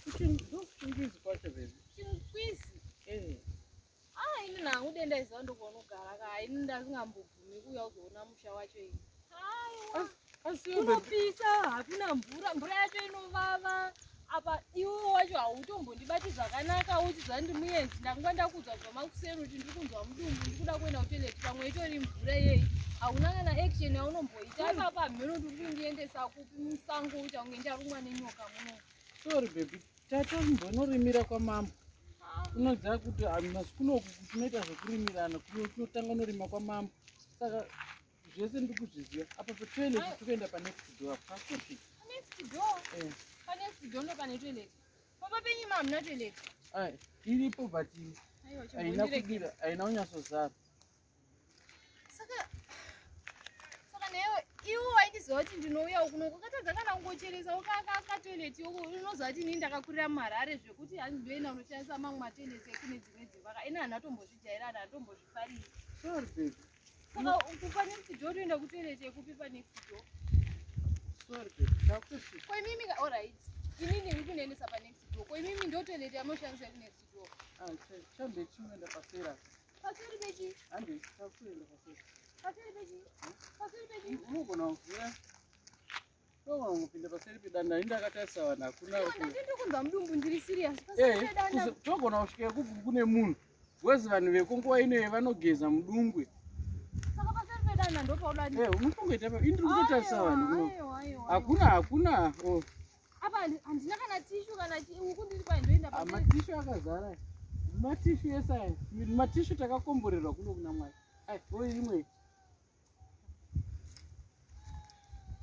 Kuchi? Kuchingwizi kwacho baby. Chingwizi? Eh. Ah, ini nangu denda iziva ndokuonogara ka. Ini ndasingambobvumi kuuya kuzoona musha wacho ini. Aiwa. Asi baby, Kunopisa, hakuna mvura, mvura yacho inovava. Apa iwe wacho hautombondibati zvakanaka uchiziva ndi muenzi. Ndanga ndakuudzwa kubva makuseni kuti ndiri kunzwa mudumbu, ndiri kuda kuenda kutoilet, pamwe itori mvura iyeyi. Hauna kana action yaunomboita. Ipapa mheno ndiri kundiendesa kupi musango ucha kunge ndicharumwa nenyoka muno. Sorry baby. Tatombonorimira kwamambo. Unoziva kuti masi kunoku kunoita zvekurimirana, kunotanga unorima kwamambo. Saka zvese ndiri kuzviziva. Apa patoilet Ai. tiri kuenda panext door. Pakutosvika. Next door. Eh. Panext door ndo pane toilet. Pamba penyu ma hamuna toilet. Ai, iripo but Aiwa, haina chimbondiregedza. kubira, haina kunyatsozara. Saka newe iwe waindiziva kuti ndinouya kuno kwakatadza kana kungocheresa ukakatoilet unoziva kuti inini ndakakurira muHarare zvekuti handindoenda unoshandisa mamwe matoilets ekune dzimwe dzimba ka ini handatombozvijaira, handatombozvifariri. Sorry baby. Saka panext door toenda kutoilet yekupi panext door? Sorry baby. Takutosvika. Ko imimi ka, alright, inini uri kundiendesa panext door, ko imimi ndo toilet yamushandisa yekunext door? Ah, chambe chinoenda paseri apa. Paseri pechi? Hande, takutoenda paseri. Paseri pechi? Paseri pechi? Unogona kuziva. Unogona kupinda paseri pedanda, ini ndakatarisa vanhu hakuna. Iwe, ndati ndiri kunzwa mudumbu, ndiri serious. Paseri Eh, pedanda? togona kusvika ikuku kune munhu. Wezi vanhu vekunguva inoyi vanogeza mudungwe. Saka paseri pedanda ndopauda? Eh, unotongoita pa. Ini ndiri kutotarisa vanhu kuno. Aiwa, aiwa. Hakuna, hakuna. Oh, Apa handina kana tissue kana uku ndiri kwai ndoenda ah, paseri. Matissue akazara. Matissue ese aya. Matissue takakomborerwa kuno kuna Mwari. Ai, oi imwe.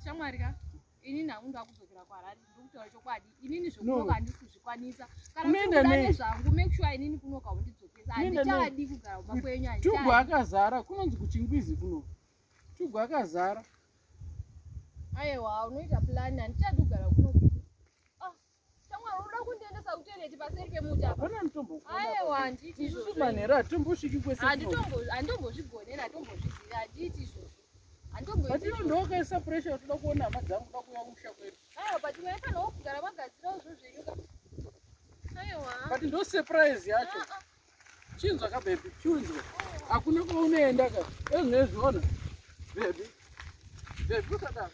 Shamwari ka, inini hangu ndakudzokera kuHarare, ndokutaura chokwadi. Inini No. zvekunoka handisi kuzvikwanisa. Kana Unoenda uchikuda nei? nezvangu, make sure inini kunoka undidzokesa. Unoenda nei? Handichadi kugara kumba kwenyu. Tubhu Handichadi. akazara, kunonzi kuChingwizi kuno. Tubhu akazara. Aiwa, unoita plan, handichadi kugara kuno. Ah, shamwari, unoda kundiendesa kutoilet paseri pemuti apa? Hapana mutombo. Aiwa, handiti Isusu izvozvo. manheru hatombosviki kwese kuno. Handitomboazvigonera, handitombozvizivi, handiiti izvozvo. Handitomboiti But ino izvozvo. ndowakaisa pressure, toda kuona hama dzangu, toda kuuya kumusha kwedu. Aiwa, but maifanirawo kugara magadzirawo zvo zvenyu ka. Aiwa. But ndo surprise yacho. Ah, ah. Chinzwa ka baby, chinzwa. Hakuna kwaunoenda ka. Ezvinezvi ona. Baby. Baby, usadaro.